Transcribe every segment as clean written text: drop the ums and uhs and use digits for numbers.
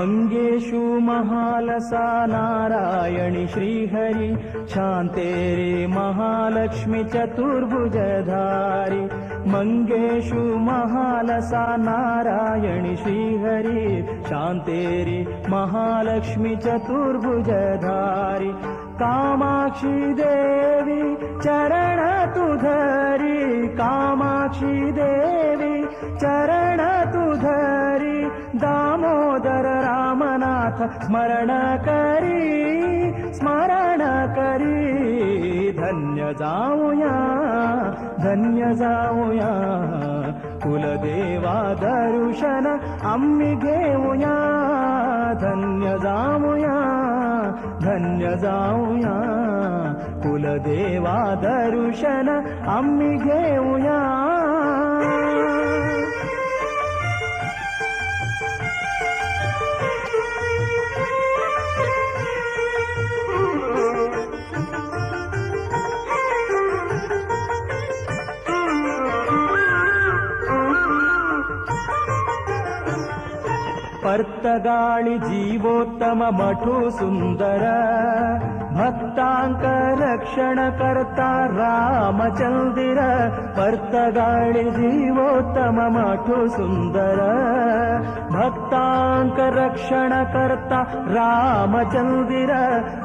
मंगेशु महालसा नारायणी श्रीहरि शांतेरे महालक्ष्मी चतुर्भुजधारी। मंगेशु महालसा नारायणी श्रीहरि शांतेरे महालक्ष्मी चतुर्भुजधारी। कामाक्षी देवी चरण तुधरी, कामाक्षी देवी चरण तुधरी, दामोदर रामनाथ स्मरण करी, स्मरण करी। धन्य जाऊया, धन्य जाऊया, कुलदेवा दर्शन आम्ही घेऊया। धन्य जाऊया, धन्य जाऊया, कुलदेवा दर्शन आम्ही घेऊया। पर्तगाळी जीवोत्तम मठू सुंदर, भक्तांक रक्षण करता रामचंद्र। पर्तगाळी जीवोत्तम मठू सुंदर, भक्तांक रक्षण करता रामचंद्र।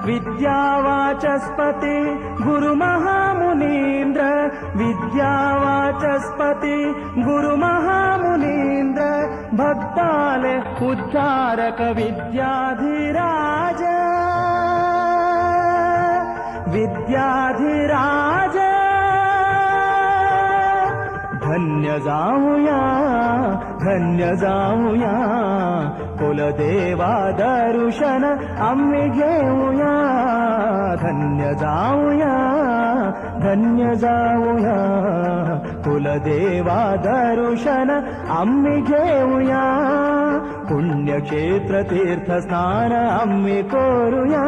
विद्यावाचस्पती गुरु महामुनींद्र, विद्यावाचस्पती गुरु महामुनींद्र, भक्ताले उद्धारक विद्याधिराज, विद्याधिराज। धन्य जाऊया, धन्य जाऊया, कुलदेवा दर्शन आम्ही घेऊया। धन्य जाऊया, धन्य जाऊया, कुलदेवा दर्शन आम्ही घेऊया। पुण्यक्षेत्र तीर्थस्नान आम्ही करूया,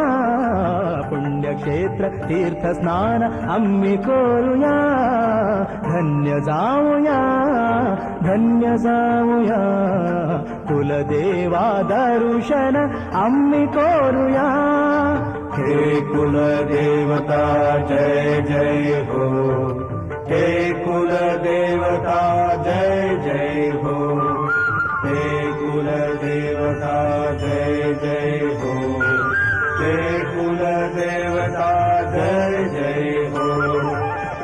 पुण्यक्षेत्र तीर्थस्नान आम्ही करूया। धन्य जाऊया, धन्य जाऊया, कुलदेवा दर्शन आम्ही करूया। हे कुलदेवता जय जय हो, हे कुलदेवता जय जय हो, हे कुलदेवता जय जय हो, हे कुलदेवता जय जय हो,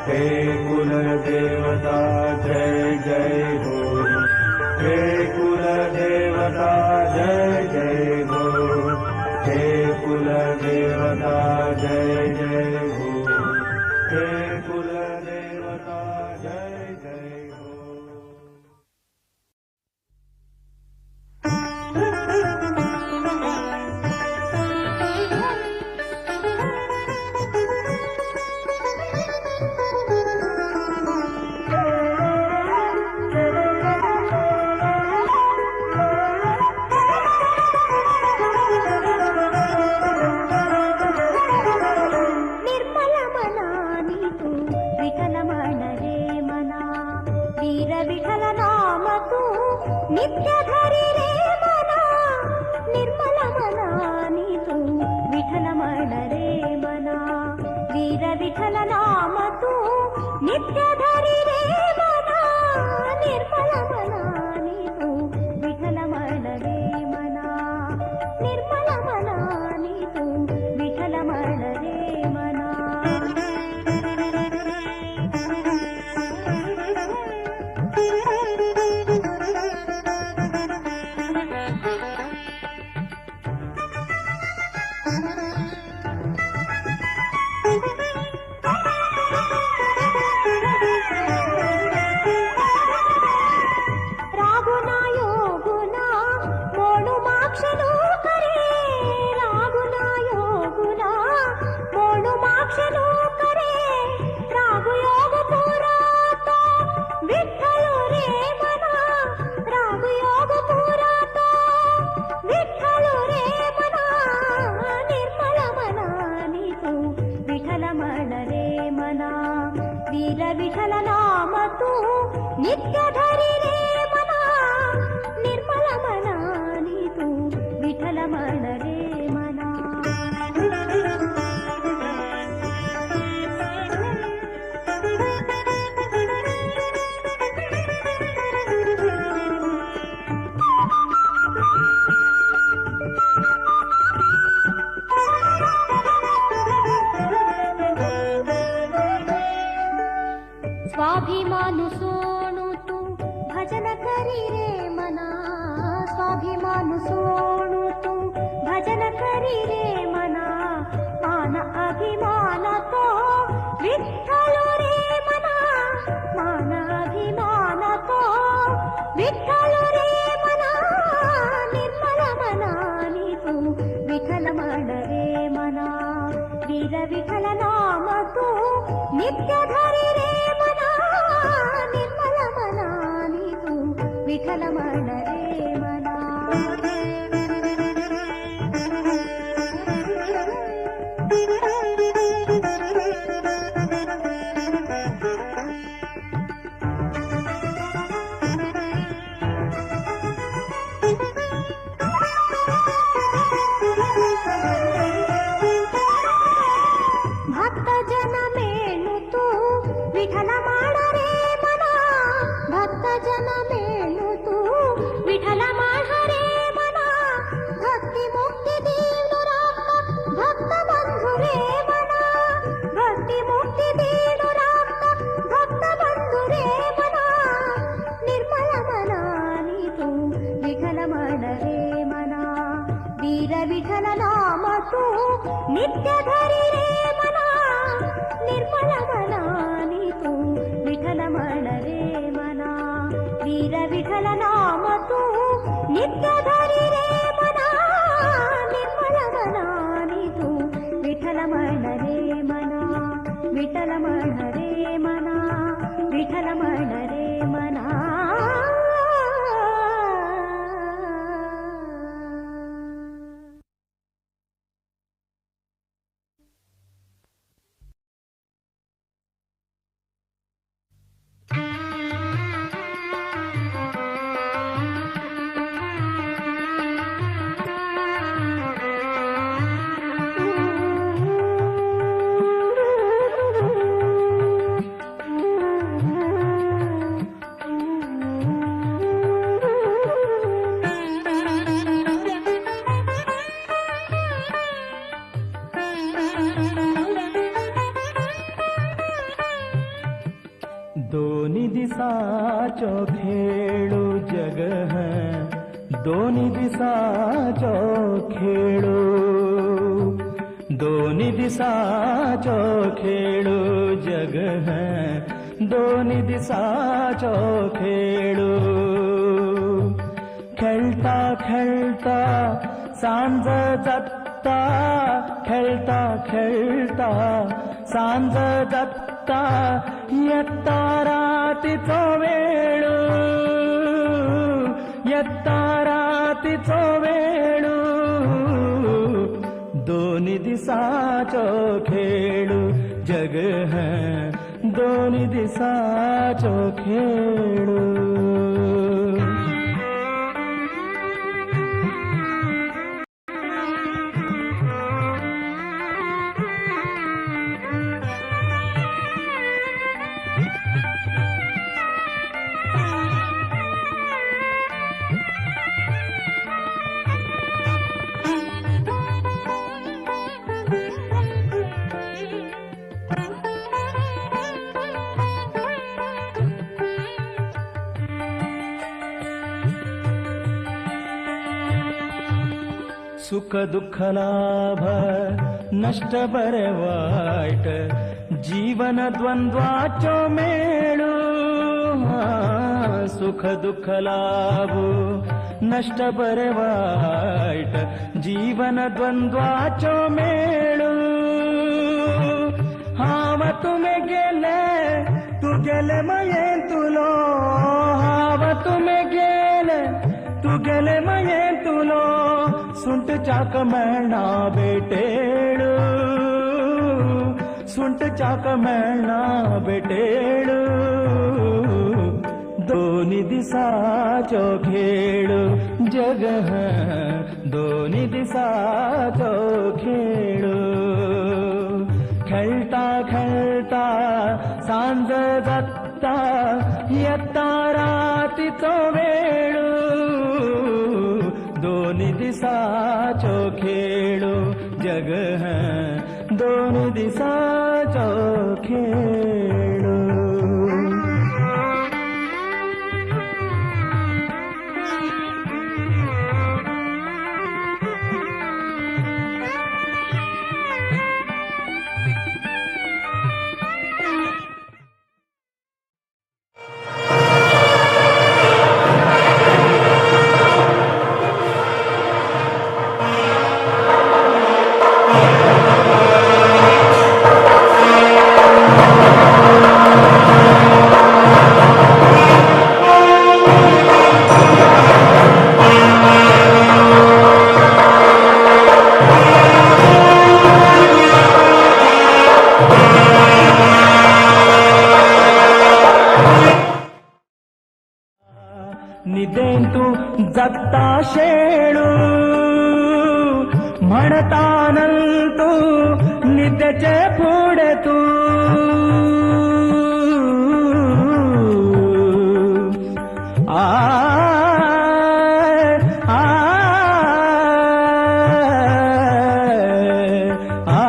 हे कुलदेवता जय जय हो, हे कुलदेवता जय जय हो, हे कुलदेवता जय जय हो, हे कुलदेवता जय जय हो। नित्य धरी रे मना, निर्मल मना नी तू विठ्ठल। स्वाभिमानु सोणु तू भजन करी रे मना, स्वाभिमानु सोणु तू भजन करी रे मना, मान अभिमान तो विठ्ठल रे मना, मान अभिमान तो विठ्ठल रे मना, निर्मल मनानी तू विठ्ठल म्हण रे मना, वीर विठ्ठल नाम तू नित्य धरी रे मना, निर्मल मनानी तू विठ्ठल म्हण रे मना। भक्त जन मेणु तू विठ्ठल माण रे मना, भक्त जन मेणु तू विठ्ठल माण रे मना, भक्ती मुक्ती देणु राम भक्त बंधु रे मना, भक्ती मुक्ती देणु राम भक्त बंधु रे मना, निर्मल मनानी तू विठ्ठल म्हण रे मना, वीर विठ्ठल नाम तू नित्य धरी रे मना, निर्मल मनानी तू विठ्ठल म्हण रे मना, वीर विठ्ठल नाम तू नित्य धरी रे मना, निर्मल मनानी तू विठ्ठल म्हण रे मना, विठ्ठल म्हण रे मना, विठ्ठल म्हण रे मना। दोन्ही दिसाचो खेळू जग है, दोन्ही दिसाचो खेळू, दोन्ही दिसाचो खेळू जग है, दोन्ही दिसाचो खेळू। खेळता खेळता सांज जाता, खेळता खेळता सांज जाता, येता रातीचो वेळू, येता रातीचो वेळू। दोन्ही दिसाचो खेळू जग है, दोन्ही दिसाचो खेळू। सुख दुःख लाभ नष्ट बरे वाईट, जीवन द्वंद्वाचो मेळू, सुख दुःख लाभ नष्ट बरे वाईट, जीवन द्वंद्वाचो मेळू। हांव तुमे गेले तू गेले मयेन तुलो, हांव तुमे गेले तू गेले मयेन तुलो, सुंट चाक मेळना बेटेळू, सुंट चाक मेळना बेटेळू। दोन्ही दिसाचो खेळू जग है, दोन्ही दिसाचो खेळू। खेळता खेळता सांज जाता, येता रातीचो वेळू, दोन्ही दिसाचो खेळू जग है, दोन्ही दिसाचो खेळू। निदेंतू जगता शेळू म्हणतानंतू निदेचे फुडें तूं आ आ आ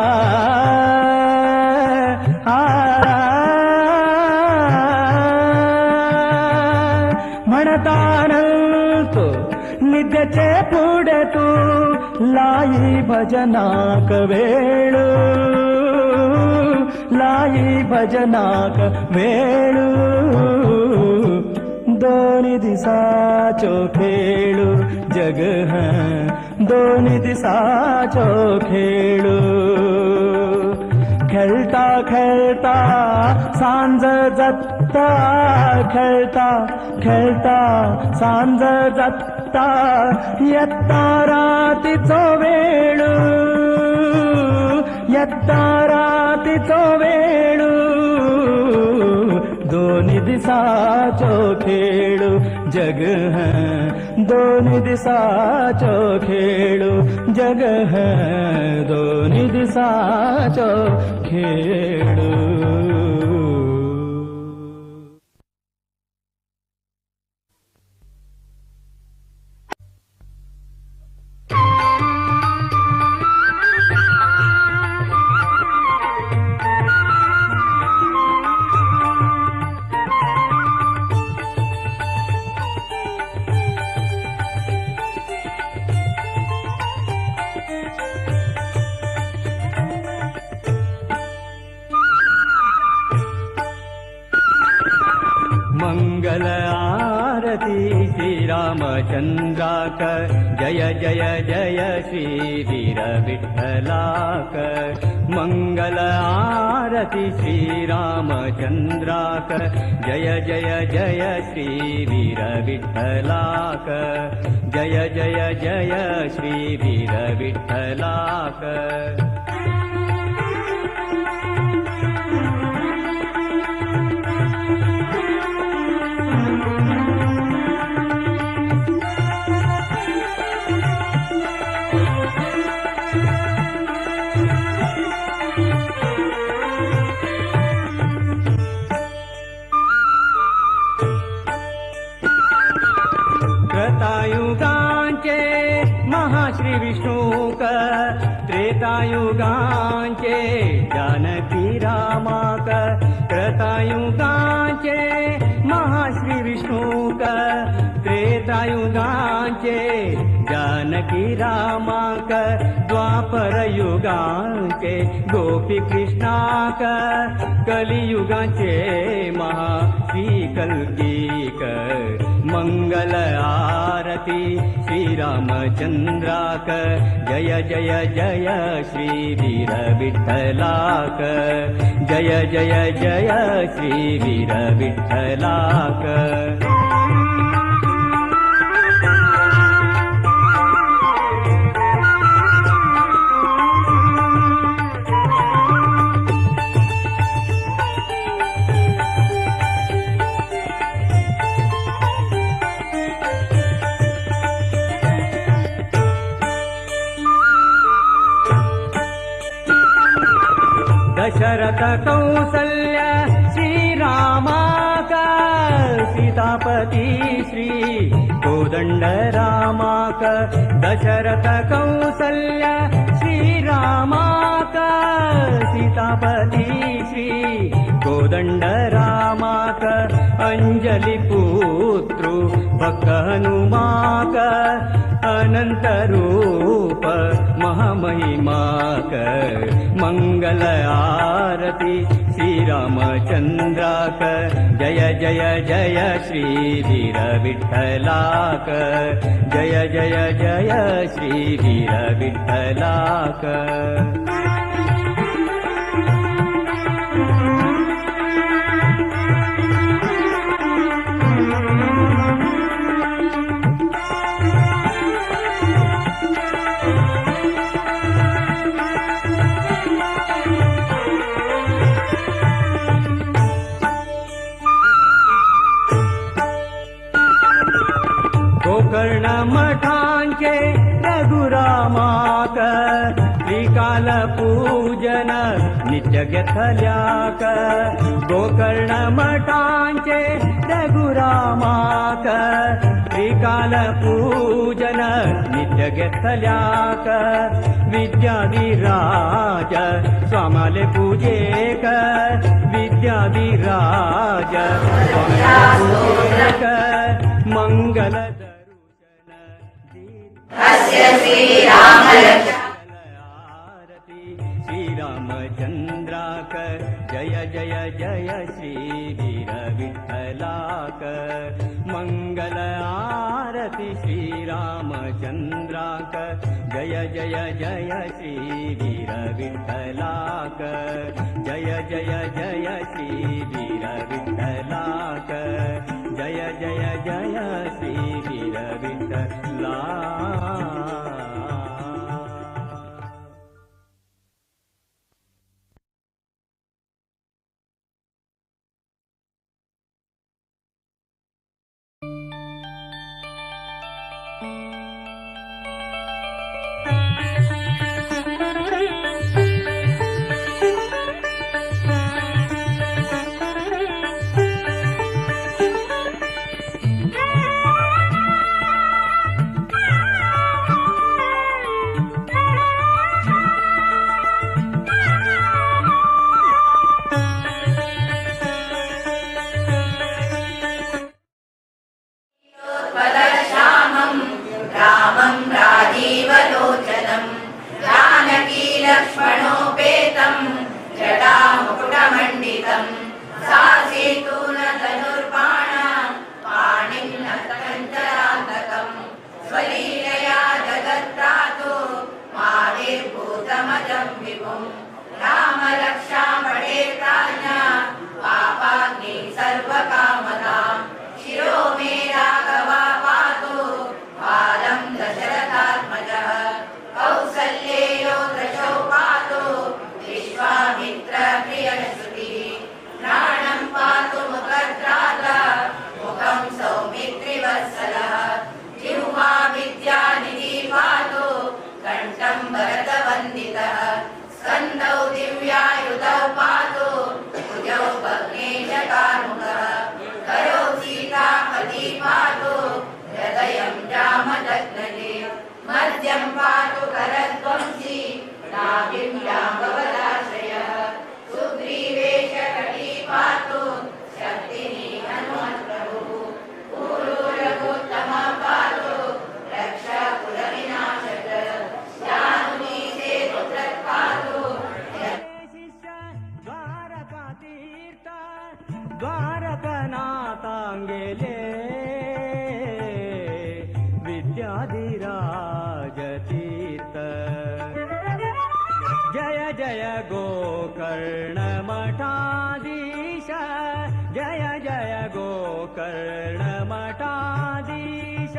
म्हणतानंतू निदेचे फुडें तूं लाई भजनाक वेळू लाई भजनाक वेळू दोन दिसाचो खेळू जग है दोन दिसाचो खेळू खेळता खेळता सांज जाता खेळता खेळता सांज जाता येता रातीचो वेळू येता रातीचो वेळू दोन दिसाचो खेळू जग है दोन दिसाचो खेळू जग है दोन दिसाचो खेळू. मंगल आरती श्री रामचंद्राक जय जय जय श्री वीर विठ्ठलाक. मंगल आरती श्री रामचंद्राक जय जय जय श्री वीर विठ्ठलाक. जय जय जय श्री वीर विठ्ठलाक. कृतायुगांचे महाश्री विष्णूक त्रेतायुगांचे जानकी रामाक. कृतायुगांचे महाश्री विष्णूक त्रेतायुगांचे जानकी रामाक. द्वापर युगांचे गोपी कृष्णाक कलियुगांचे महा श्री कल्कीक. मंगल आरती श्री रामचंद्राक जय जय जय श्री वीर विठ्ठलाक. जय जय जय श्री वीर विठ्ठलाक. दशरथ कौसल्य श्री रामाक सीतापती श्री कोदंड रामाक. दशरथ कौसल्य श्री रामाक सीतापती श्री कोदंड रामाक. अंजलि पुत्रु भक्त हनुमाक अनंत रूप महामहिमाक. मंगल आरती श्री रामचंद्राक जय जय जय श्री वीर विठ्ठलाक. जय जय जय श्री वीर विठ्ठलाक. गोकर्ण मठांचे रघुरामाक त्रिकाल पूजन नित्य घेतल्याक गोकर्ण मठांचे रघुरामाक त्रिकाल पूजन नित्य घेतल्याक विद्याधिराज स्वामाले पूजेक विद्याधिराज स्वामाले पूजेक मंगल दर्शन आरती श्रीरामचंद्राक जय जय जय श्री वीर विठ्ठलाक मंगल आरती श्रीरामचंद्राक जय जय जय श्री वीर विठ्ठलाक जय जय जय श्री वीर विठ्ठलाक जय जय जय श्री वीर विठ्ठलाक। द्वारकनाथांगेले विद्याधिराज तीर्थ जय जय गोकर्ण मठाधीश जय जय गोकर्ण मठाधीश।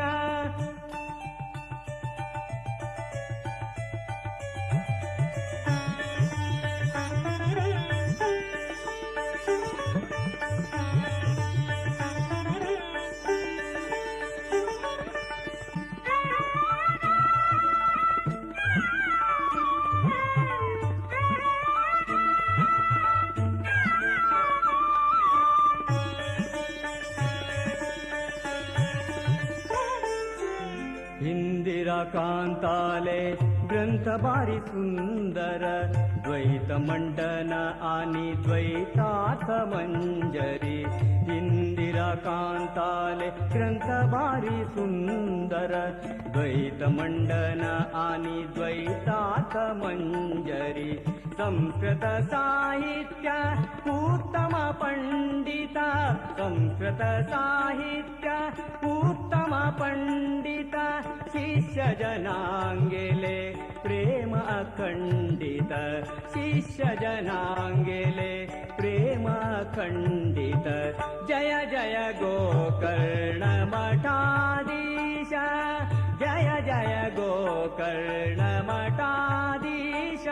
इंदिरा कांताले ग्रंथ भारी सुंदर द्वैत मंडन आणि द्वैतार्थ मंजरी इंदिरा कांताले ग्रंथ भारी सुंदर द्वैत मंडन आणि द्वैतार्थ मंजरी संस्कृत साहित्य उत्तम पंडित संस्कृत साहित्य उत्तम पंडित शिष्य जनांगेले प्रेम अखंडित शिष्य जनांगेले प्रेम अखंडित जय जय गोकर्ण मठाधीश जय जय गोकर्ण मठाधीश।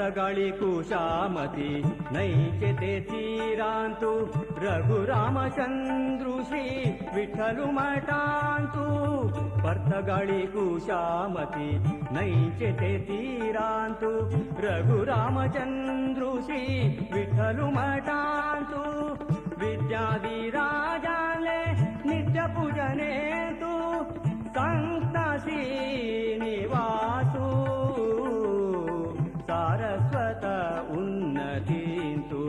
पर्तगाळी कुशामती नैचे ते तीरांतु रघुरामचंद्रु श्री विठ्ठलु मठांतु पर्तगाळी कुशामती नैचे ते तीरांतु रघुरामचंद्रु श्री विठ्ठलु मठांतु विद्याधिराजाले नित्य पूजने तु संत श्रीनिवासु सारस्वत उन्नतींतु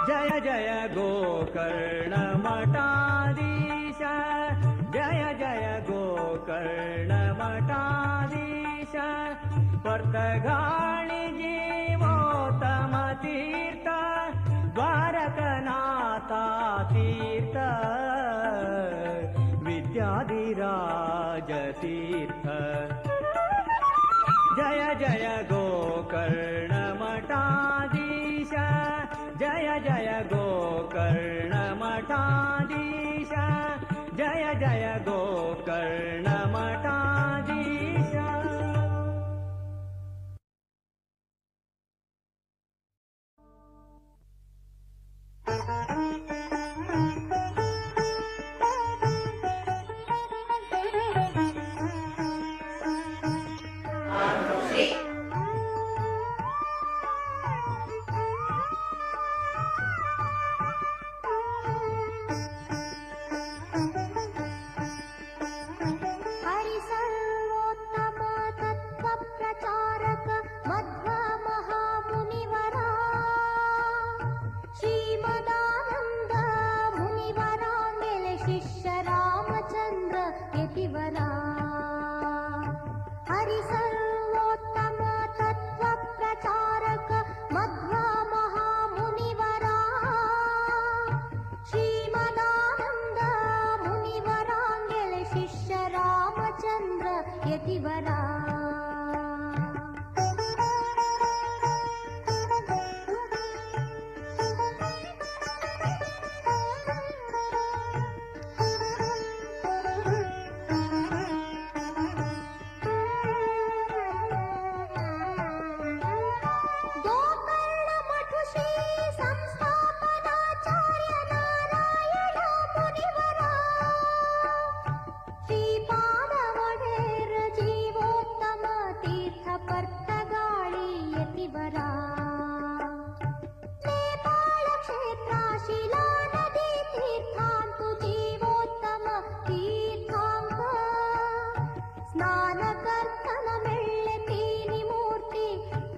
जय जय गोकर्ण मठाधीश जय जय गोकर्ण मठाधीश पर्तगाळी जीवोत्तम तीर्थ द्वारकनाथा तीर्थ विद्याधिराज तीर्थ जय जय गोकर्ण मठाधीश जय जय गोकर्ण मठाधीश जय जय गोकर्ण मठाधीश।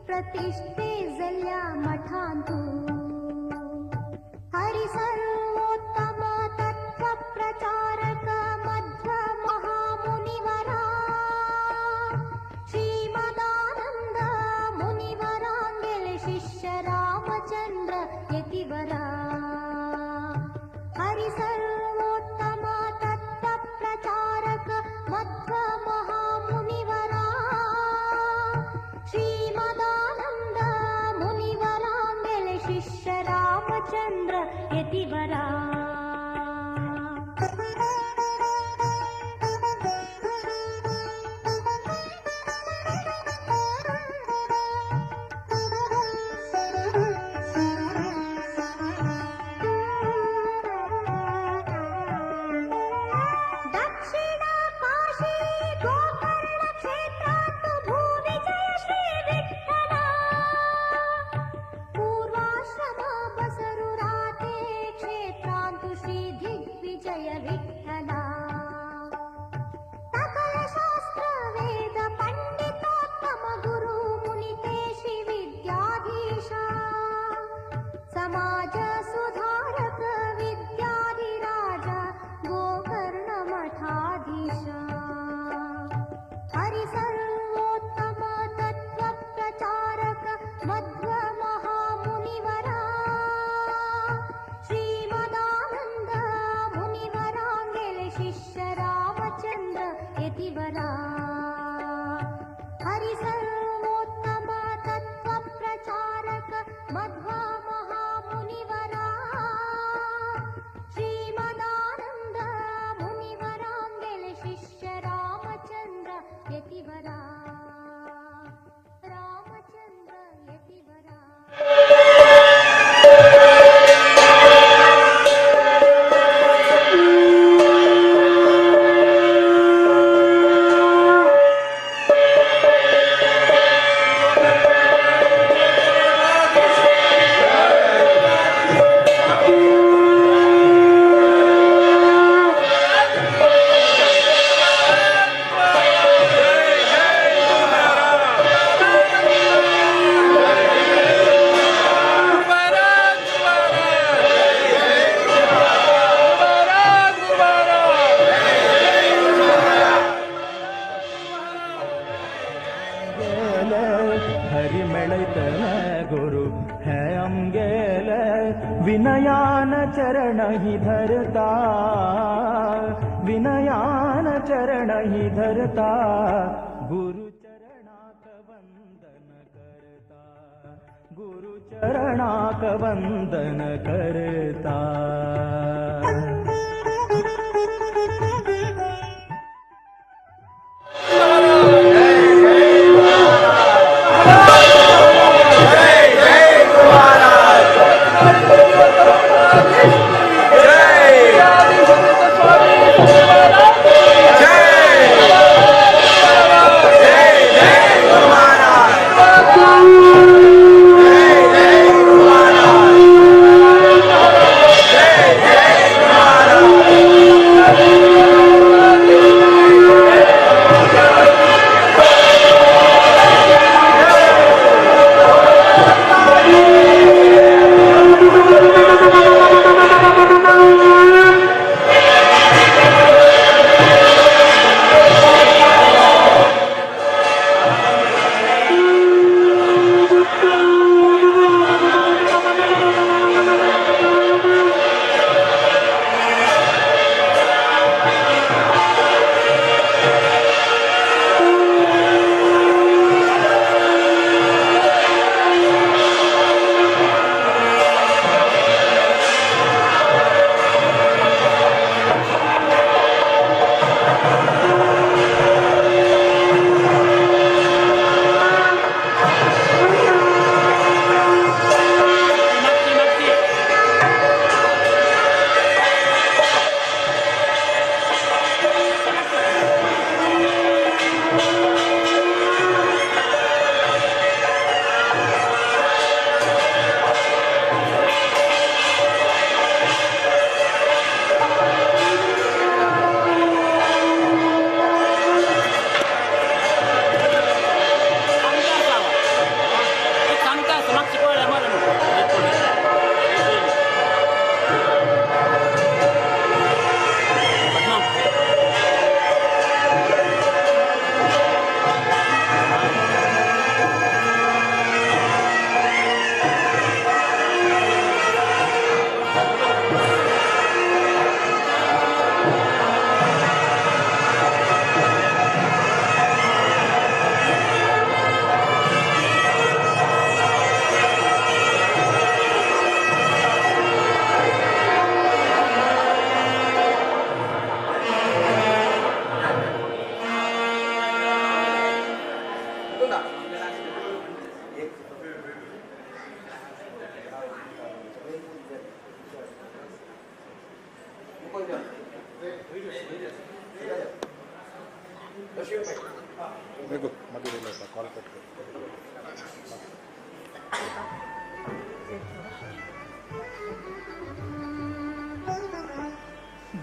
प्रतिष्ठे जल्या मठांतु हरि सर्वोत्तम तत्व प्रचारक मध्व महामुनिवरा श्रीमदानंद मुनिवरांगेल शिष्य रामचंद्र यतिवरा हरि सर्वोत्तम तत्व प्रचारक मध्व महामुनिवरा श्रीमदानंद मुनिवरांगेल शिष्य रामचंद्र यतिवरा। समाज सुधारक विद्याधिराज गोकर्ण मठाधीश हरि सर्वोत्तम तत्व प्रचारक मध्व महामुनिवरा श्रीमदानंद मुनिवरांगेल शिष्य रामचंद्र यतिवरा हरि सर्वोत्तम तत्व प्रचारक मध्व महामुनिवरा श्रीमदानंद मुनिवरांगेल शिष्य रामचंद्र यतिवरा राम। विनयान चरण ही धरता, विनयान चरण ही धरता, गुरु चरणाक वंदन करता, गुरु चरणाक वंदन करता।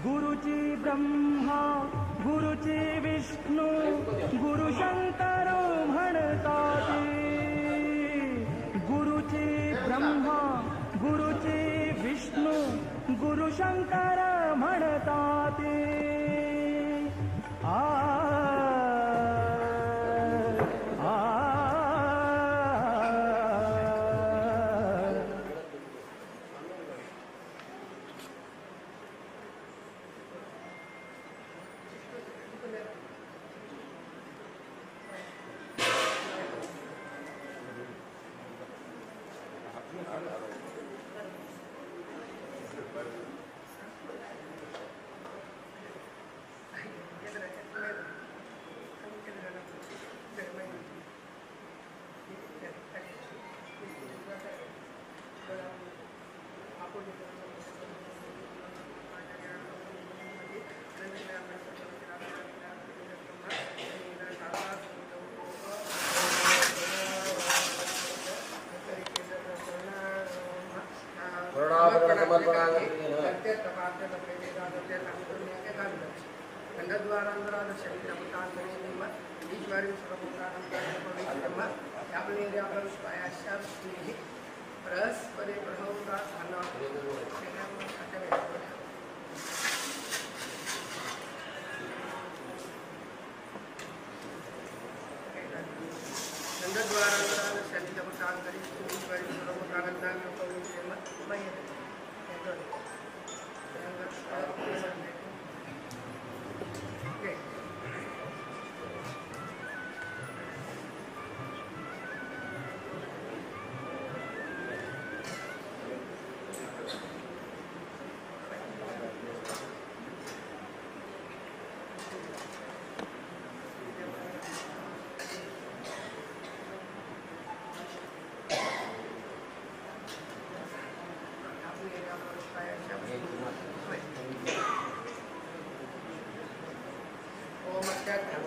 गुरुची ब्रह्मा गुरुची विष्णू गुरु शंकर म्हणतात, गुरुची ब्रह्मा गुरुची विष्णू गुरु शंकर म्हणतात। आ आ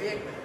Thank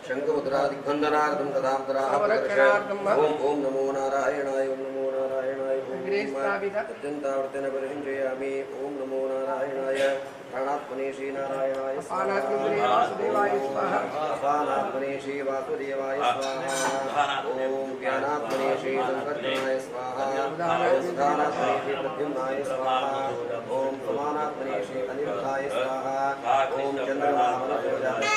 शंखमुद्रादिग्बन्धनार्थं कथामुद्राः ओम ओम नमो नारायणाय ओम नमो नारायणाय अत्यन्तावर्तेन परिसञ्चयामि ओम नमो नारायणाय प्राणात्मने श्री नारायणाय स्वाहा अपानात्मने श्री वासुदेवाय स्वाहा ओम ज्ञानात्मने श्री संकर्षणाय स्वाहा ओम सुधानात्मने श्री प्रद्युम्नाय स्वाहा ओम समानात्मने श्री अनिरुद्धाय स्वाहा ओम चंद्रमामनसोजाय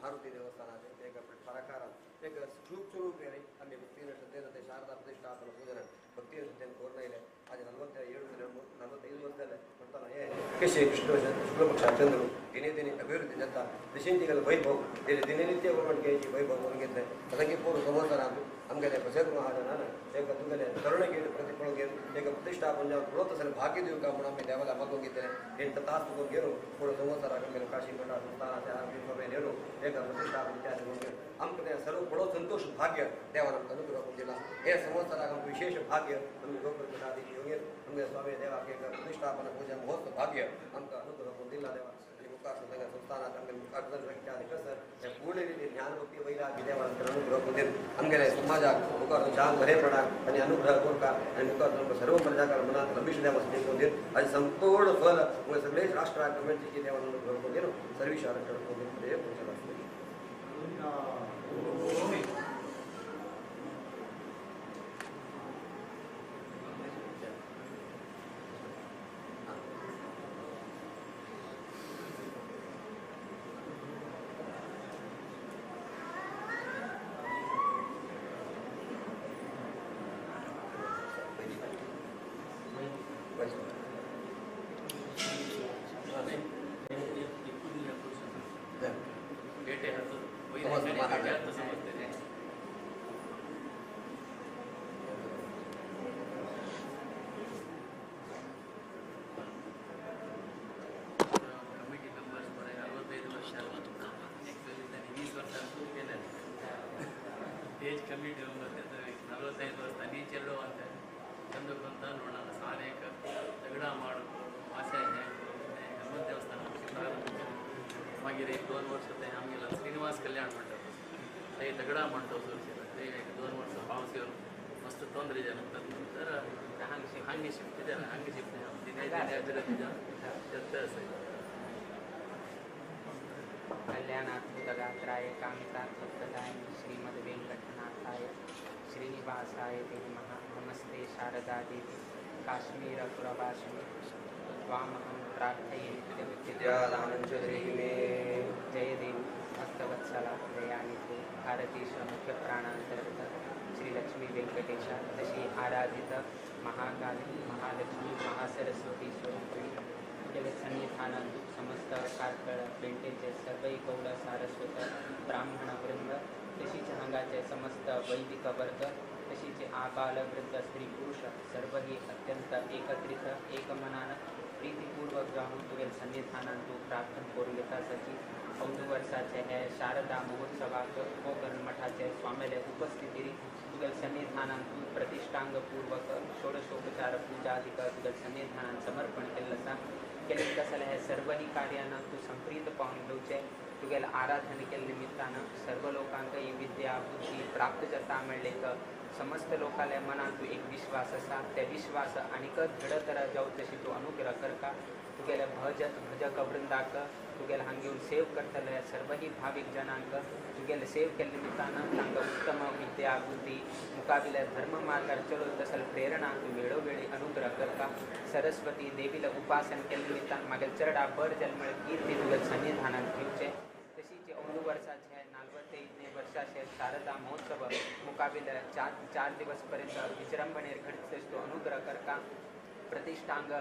मारुती देवस्थानाचे एक प्राकारात एक सूक्ष्म रूप आम्ही भक्तीने श्रद्धेनं ते शारदा प्रतिष्ठापन पूजन भक्तीने श्रद्धेनं करून येले आज 47 45 ವರ್ಷದಲ್ಲೇ ಬರ್ತಾನೆ ಕೃಷಿ ಕೃಷ್ಣ ಶುಕ್ಲಪಕ್ಷ ಚಂದ್ರು ದಿನೇ ದಿನೇ ಅಭಿವೃದ್ಧಿ ಜಂತ ದಿಶಿಂತಿಗಳ ವೈಭವ ದಿನನಿತ್ಯ ಕೆ ವೈಭವ ಒಣಗಿದ್ದೆ ಅದಕ್ಕೆ ಪೂರ್ವ ಸಂವತ್ಸರ ನಮಗೆ ಪ್ರಸೇದ ಮಹಾಜನ ಏಕ ತುಗಲೆ ಕರುಣೆಗೆ ಪ್ರತಿಫಲಗೆ ಏಕ ಪ್ರತಿಷ್ಠಾಪನ ಪ್ರೋತ್ಸಾಹ ಭಾಗ್ಯದೇವ ಕಾಮಣ ದೇವಲ ಮಗೋಗಿದ್ದೇನೆ 8 ತಾಸು ಹೋಗಿರು ಪೂರ್ವ ಸಂವತ್ಸರ ಮೇಲೆ ಕಾಶಿ ಮಂಡ ಸಂಸ್ಥಾನ ನೇರು ಏಕ ಪ್ರತಿಷ್ಠಾಪನ ಇತ್ಯಾದಿ ಹೋಗಿರು ಅಮ್ಕನೆ ಸರ್ವ ಬಡೋ ಸಂತೋಷ ಭಾಗ್ಯ ದೇವ ನಮ್ಗೆ ಅನುಗ್ರಹ ಹೊಂದಿಲ್ಲ ಏ ಸಂವತ್ಸರ ವಿಶೇಷ ಭಾಗ್ಯ ನಮಗೆ ಗೋಕರ್ಣಾದಿ ಯೋಗ್ಯ ನಮಗೆ ಸ್ವಾಮಿ ದೇವ ಪ್ರತಿಷ್ಠಾಪನ ಪೂಜಾ ಮಹೋತ್ಸವ ಭಾಗ್ಯ ನಮ್ಗೆ ಅನುಗ್ರಹ ಹೊಂದಿಲ್ಲ ದೇವ ಅಲ್ಲಿ ಮುಖಾಸ ಸಂಸ್ಥಾನ ಪೂರ್ಣ ರೀತಿ ಜ್ಞಾನ ಭಕ್ತಿ ವೈರಾಗ್ಯ ದೇವ ಅನುಗ್ರಹ ಹೊಂದಿರು ನಮಗೆ ಸಮಾಜ ಮುಖಾಸ ಜಾನ್ ಬರೇಪಡ અને ಅನುಗ್ರಹ ಕೊಡ್ಕ અને ಮುಖಾಸ ನಮ್ಮ ಸರ್ವ ಪ್ರಜಾಕಾರ ಮನಾತ್ ರಮೇಶ್ ದೇವ ಹೊಂದಿರು ಅದು ಸಂಪೂರ್ಣ ಫಲ ಸಕಲೇಶ್ ರಾಷ್ಟ್ರ ಕಮಿಟಿ ದೇವನ ಅನುಗ್ರಹ ಹೊಂದಿರು ಸರ್ವಿಶಾರ ಹೊಂದಿರು ಪೂಜೆ ಕಮಿಟಿ 45 ವರ್ಷ ನೀ ಚೆಲ್ಲುವ ಅಂತ ಚಂದಕ್ಕಂತ ನೋಡೋಣ ಸಾನೇಕ ತಗಡ ಮಾಡಬೇಕು ಆಸೆ ಹನುಮಂತ ದೇವಸ್ಥಾನ मागीर एक 2 वर्ष ते आमगेला श्रीनिवास कल्याण मंडप थंय दगडा मंडप 2 वर्ष पावस येवन मस्त ತೊಂದರೆ ಜನ तर हांगे शिफ्ट जाला हांगे शिफ्ट दिने दिने अभिवृद्धी जावन कल्याणाद्भुतगात्राय कामितार्थप्रदाय श्रीमद्वेङ्कटनाथाय श्रीनिवासाय ते नमः। नमस्ते शारदा देवी काश्मीरपुरवासिनि त्वामहं प्रार्थये जय देवी भक्तवत्सला दयानिधे भारतीश मुख्यप्राणांतर्गत श्री लक्ष्मी वेंकटेश तशी आराधित महाकाली महालक्ष्मी महासरस्वती स्वरूपिणी सन्निधानांतु समस्त कार्कळ पेंटेचे सर्वै गौड सारस्वत ब्राह्मण वृंद तशीच हांगाचे समस्त वैदिक वर्ग तशीच आबाल वृद्ध स्त्री पुरुष सर्वही अत्यंत एकत्रित एकमनान प्रीतिपूर्वक जाऊन तुवेल सन्निधानांतु प्रार्थना करून घेता सची औदू वर्षाचे हे शारदा महोत्सवाक गोकर्ण मठाचे स्वामेले उपस्थिती तुगेल सन्निधानांतु प्रतिष्ठांगपूर्वक षोडशोपचार पूजादिक तुगेल सन्निधानान समर्पण केल्लें आसा। केल्लें तसलें हे सर्वही कार्यान तूं संप्रीत पावन घेवचें तुगेल आराधन केल्ले निमित्तान सर्व लोकांक ही विद्या बुद्धी प्राप्त जाता म्हणलें समस्त लोकांल्या मनांत एक विश्वास आसा ते विश्वास आनीक दृढतर जावं तशी तूं अनुग्रह करता तुगेल्या भजक वृंदाक तुगेले हांगा येवन सेव करतले सर्वही भावीक जनांक तुगेले सेव केल्ले निमित्तान तांकां उत्तम विद्या बुद्धी मुखाविल्या धर्म मार्गार चलोत तसल प्रेरणा तूं वेळोवेळी अनुग्रह करता। सरस्वती देवीला उपासन केल्ले निमित्तान मागीर चरडा बर जल्मळ कीर्ती तुगेले सन्निधानान घेवचें। तशीच अंदू वर्साचे 45 वर्षाचे शारदा महोत्सव मुखाविल्या 4 दिवस पर्यंत विजृंभणेर घडचे तो अनुग्रह करता। प्रतिष्ठांग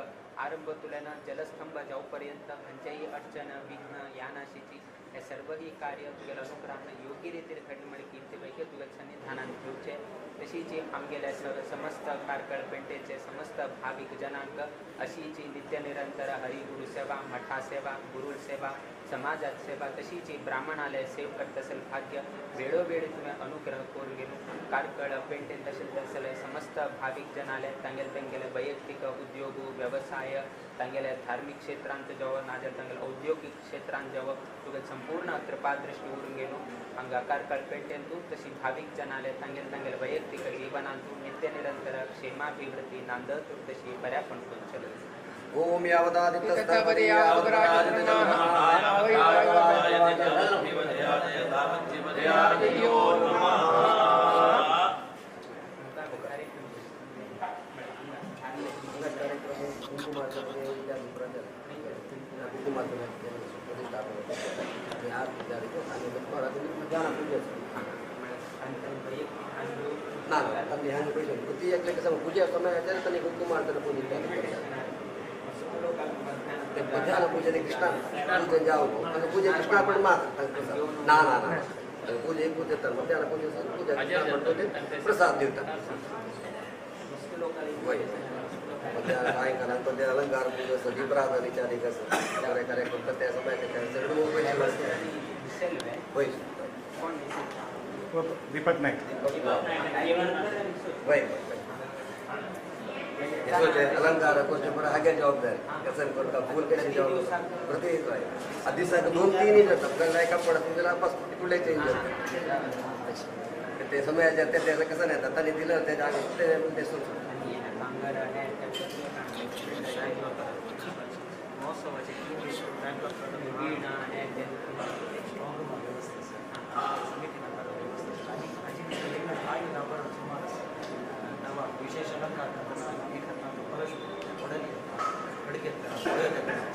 आरंभ तुल्यान जलस्तंभ जावपर्यंत खंयचेय अडचण विघ्न यानाशीची हे सर्वही कार्य तुगेल्या अनुग्रहान योग्य रितीर घडले म्हळ्यार कीर्ती पैकी तुगेल्या सन्निधानान घेवचें। तशीच आमगेल्या समस्त कार्कळ पेंटेचे समस्त भावीक जनांक अशीची नित्य निरंतर हरिगुरु सेवा मठा सेवा गुरु सेवा समाजात सेवा तशीच ब्राह्मणालय सेव करतसल भाग्य वेळोवेळी तुवें अनुग्रह करून घेवन कार्कळ पेंटेन तशें तसले समस्त भावीक जनाले तांगेले तांगेले वैयक्तीक उद्योग व्यवसाय तांगेले धार्मीक क्षेत्रांत जावं नाजाल्यार तांगेले औद्योगिक क्षेत्रांत जावं तुगे संपूर्ण कृपादृष्टी उरून घेवन हांगा कार्कळ पेंटेन तूं तशी भावीक जनाले तांगेले तांगेले वैयक्तीक जीवनांतू नित्य निरंतर क्षेमाभिवृद्धी नांदत तशी बऱ्यापण करून चलत। ओम यावदादित्यस्तपदे आनी मध्यान पुजा ना ना तन्नी हांगा पयशे ती एकले कसं पूजा समय तन्नी कुंकुम मारतना पूजा मध्यान पूजा कृष्णा पूजा जावं तांकां पूजा कृष्णा पण मात तांकां ना ना ना पूजा पूजा तर मध्यान पूजा पूजा कृष्णा प्रसाद दिवता वय मध्यान सायंकाळ ते अलंकार पूजा आसा दीपराधन इत्यादी आसा बरें कार्यक्रम त्या समय वय दीपक नाईक वय अलंकार करचे पडटा हागे जबाबदारी कसं करता फूल कशी जबाबदारी प्रति दिसाक दोन तीन जाता एका पडत जाल्यार पास फुडले चेंज जाता ते समयाचेर ते कसं येता तांणी दिलं ते ते विशेष अलंकार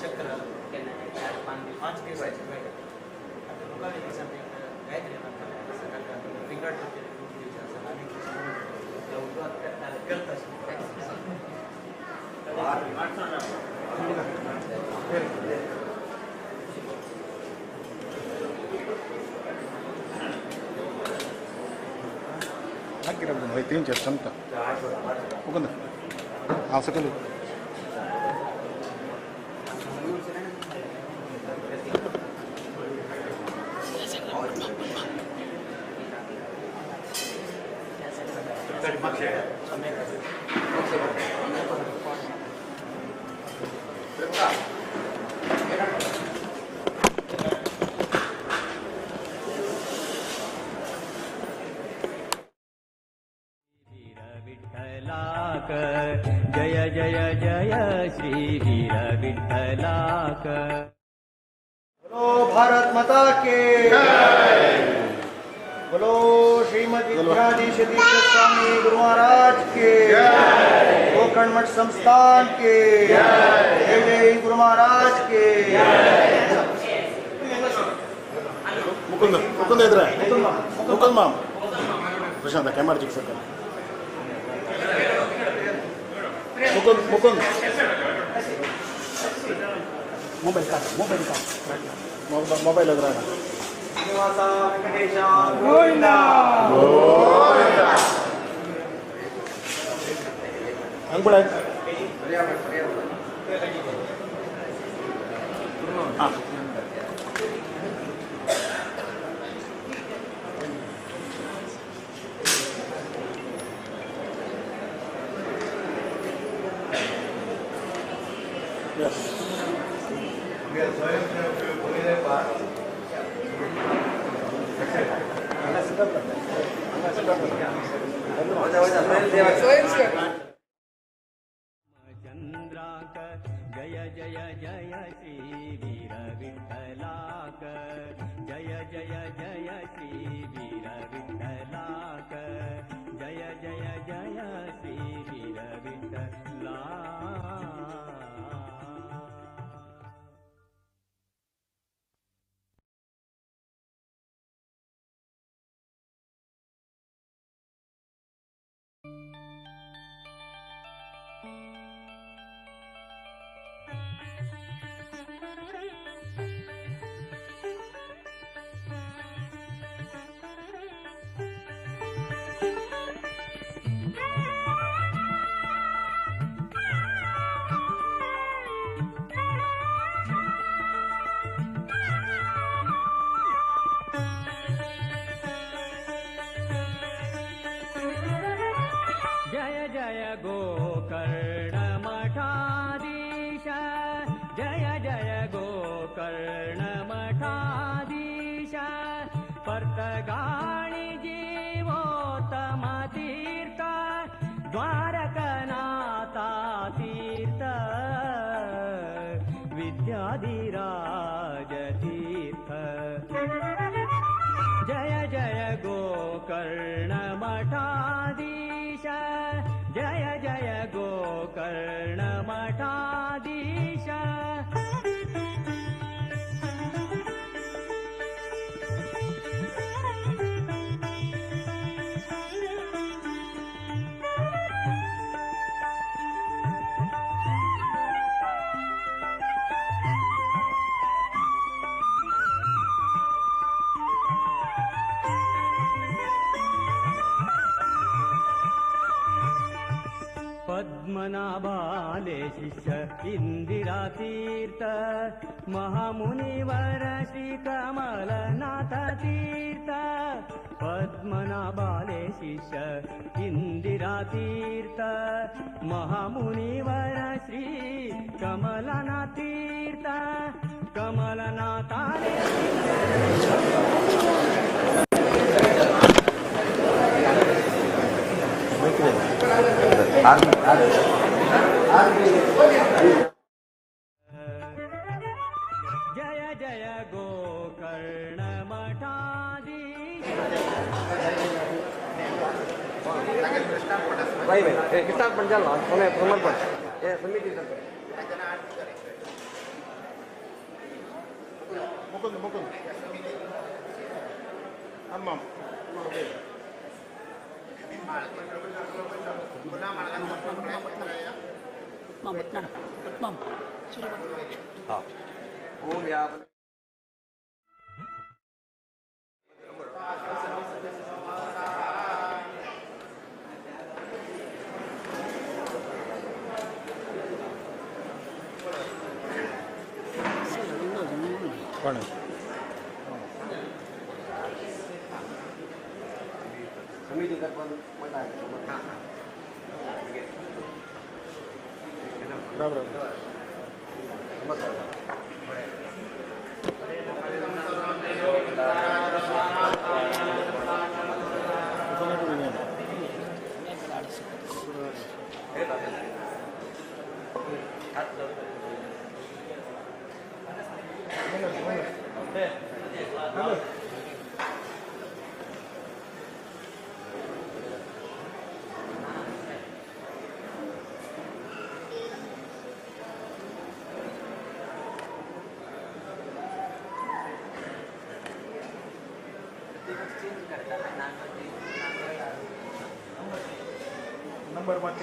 चक्र 5 दिवस गायत्री तीन चार क्षमता मुकुंद हांव सकयल जय जय जय श्री वीर विठ्ठलाक। बोलो भारत माता के जय। बोलो श्रीमद् विद्याधीश तीर्थ स्वामी गुरु महाराज के जय। गोकर्ण मठ संस्थान के जय। जय जय गुरु महाराज के जय। मुकुंद मुकुंद इधर है मुकुंद माम प्रशांत कैमरा चिक सकता Mukund Mukund mobile card mobile card mobile अदरा Govinda Govinda अंगुड़ा हाँ Yes. चंद्राक जय जय जय श्री वीर विठ्ठलाक जय जय जय श्री वीर विठ्ठलाक जय जय जय श्री वीर विठ्ठलाक। जय जय गोकर्ण मठाधीश जय जय गोकर्ण मठाधीश पर्तगाळी जीवोत्तम तीर्थ द्वारकनाथा तीर्थ विद्याधिराज तीर्थ जय जय गोकर्ण मठाधीश जय जय गोकर्ण मठाधीश। पद्मनाभाले शिष्य इंदिरा तीर्थ महामुनिवर श्री कमलनाथ तीर्थ पद्मनाभाले शिष्य इंदिरा तीर्थ महामुनिवर श्री कमलनाथ तीर्थ कमलनाथाले जय जय गोकर्ण मठाधीश। भाई भाई कृष्णार्पण चालू समर्पण समिती मुकुंद मुकुंद अम्मा ओम या समिती नंबर मत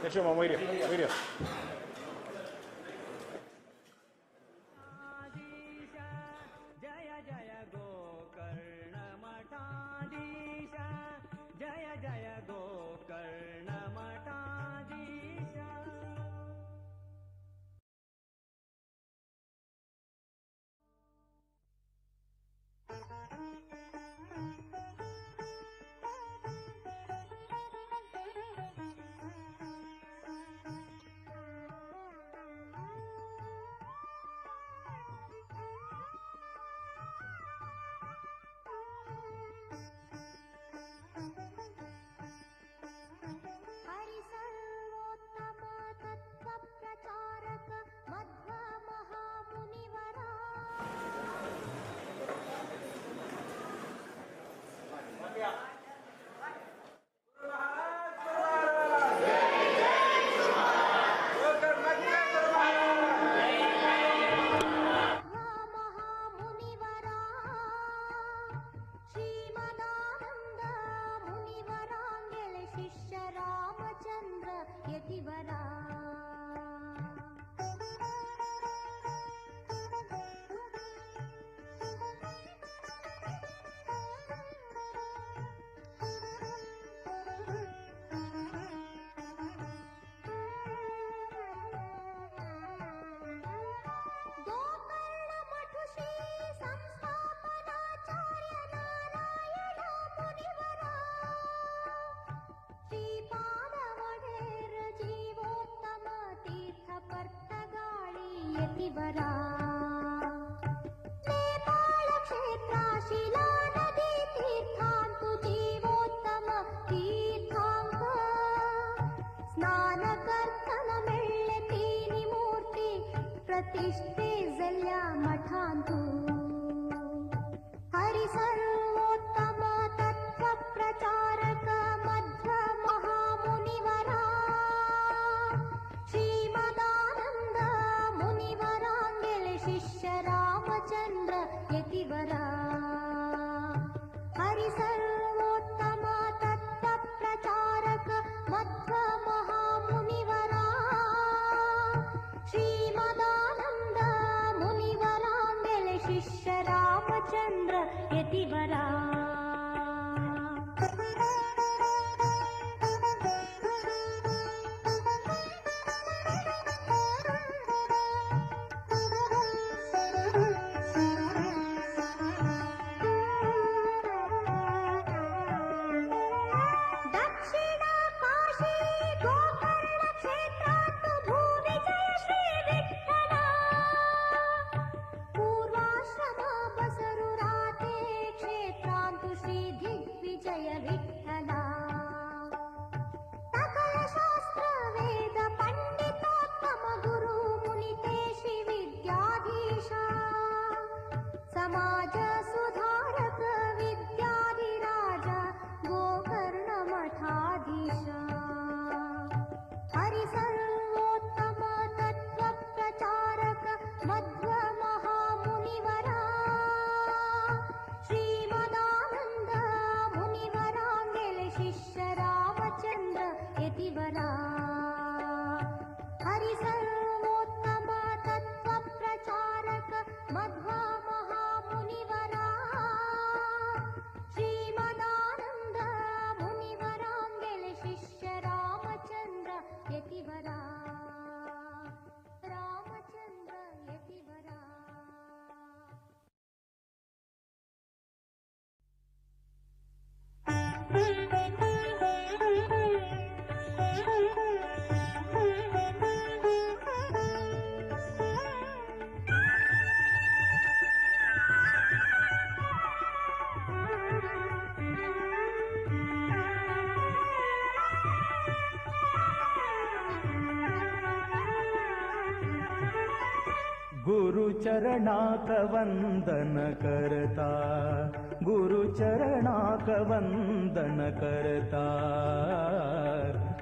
Lasciamo morire, morire. Jaya Jaya Gokarna Mathadhisha Jaya Jaya Gokarna Mathadhisha. प्रतिष्ठे जल्ल्या मठांतु Hari सर्वोत्तम तत्व प्रचारक मध्व महामुनिवरा श्रीमदानंद मुनिवरांगेले शिष्य रामचंद्र यतिवरा हरि सर्वोत्तम तत्व प्रचारक मध्व महामुनिवरा श्रीमदानंद मुनिवरांगेले शिष्य रामचंद्र यतिवरा. दक्षिण काशी गोकर्ण क्षेत्रात भूविजय श्री विठ्ठला पूर्वाश्रम बसरु राते क्षेत्रांतु श्री दिग्विजय विठ्ठला सकल शास्त्र वेद पंडितोत्तम गुरु मुनिते श्री विद्याधीशा समाज सुधारक विद्याधिराज गोकर्ण मठाधीश हरि सर्वोत्तम तत्व प्रचारक मध्व महामुनिवरा श्रीमदानंद मुनिवरांगेले शिष्य रामचंद्र यतिवरा हरि सर्वोत्तम तत्व प्रचारक मध्व महामुनिवरा श्रीमदानंद मुनिवरांगेले शिष्य रामचंद्र यतिवरा रामचंद्र यतिवरा. गुरु चरणाक वंदन करता, गुरु चरणाक वंदन करता.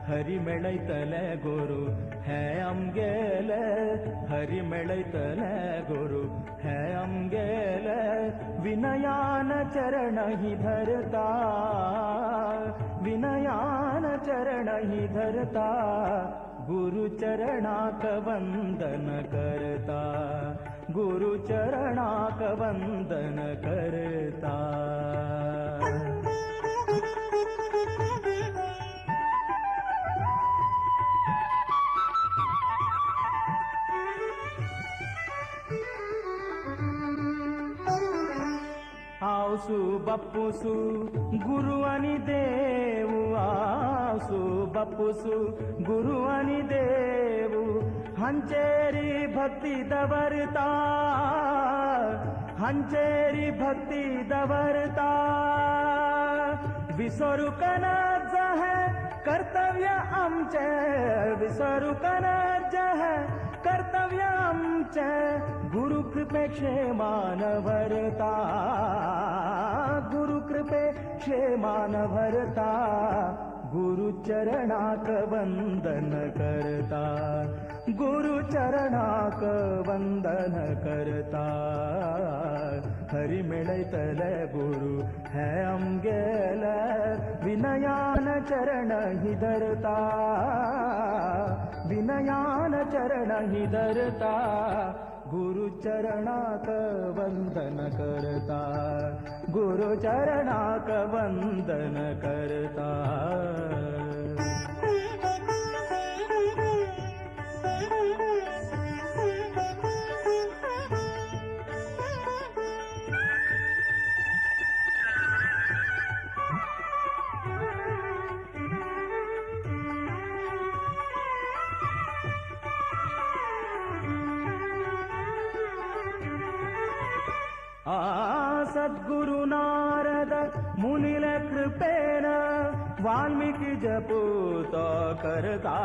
हरि मेळयतले गुरु हे आमगेले, हरि मेळयतले गुरु हे आमगेले. विनयान चरण ही धरता, विनयान चरण ही धरता. गुरु चरणाक वंदन करता, गुरु चरणाक वंदन करता. आवसू बापूसू गुरु आनी देवू, आवसू बापूसू गुरु आनी देवू. हांचेरी भक्ती दवरता, हांचेरी भक्ती दवरता. विसरूंक नाच है कर्तव्य आमचें, विसरूंक नाच है कर्तव्य आमचें. गुरु कृपे क्षेमान भरता, गुरु कृपे क्षेमान भरता. गुरु चरणाक वंदन करता, गुरु चरणाक वंदन करता. हरि मेळयतले गुरु हे आमगेले, विनयान चरण ही धरता, विनयान चरण ही धरता. गुरु चरणाक वंदन करता, गुरु चरणाक वंदन करता. आ सद्गुरु नारद मुनिल कृपेन वाल्मीकी जपूतो करता.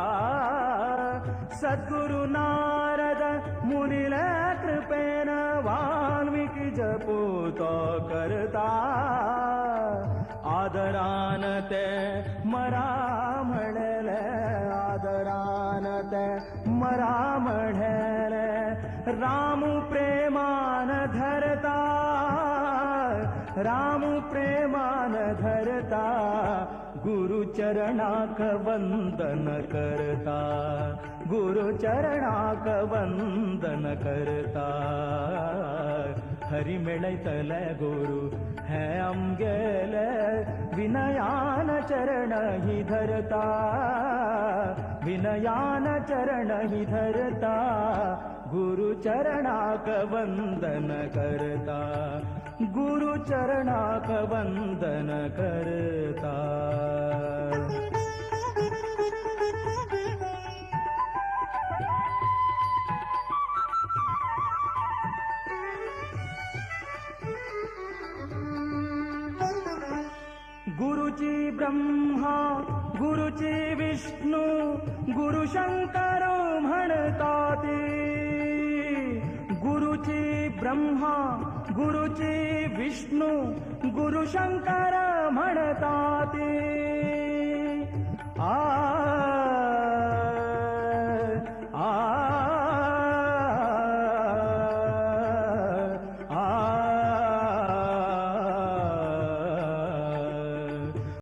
सद्गुरु नारद मुनिले कृपेन वाल्मीकी जपूतो करता. आदरान ते मरा म्हणले, आदरान ते मरा म्हणले, रामू प्रेमान धरता, रामू प्रेमान धरता, गुरु चरणाक वंदन करता, गुरु चरणाक वंदन करता. हरी मेळयतले गुरु हे आमगेले, विनयान चरण ही धरता, विनयान चरण ही धरता, गुरु चरणाक वंदन करता, गुरु चरणाक वंदन करता. गुरुची ब्रह्मा गुरुची विष्णू गुरु शंकर म्हणताती, गुरुची ब्रह्मा गुरुची विष्णू गुरु शंकर म्हणताती.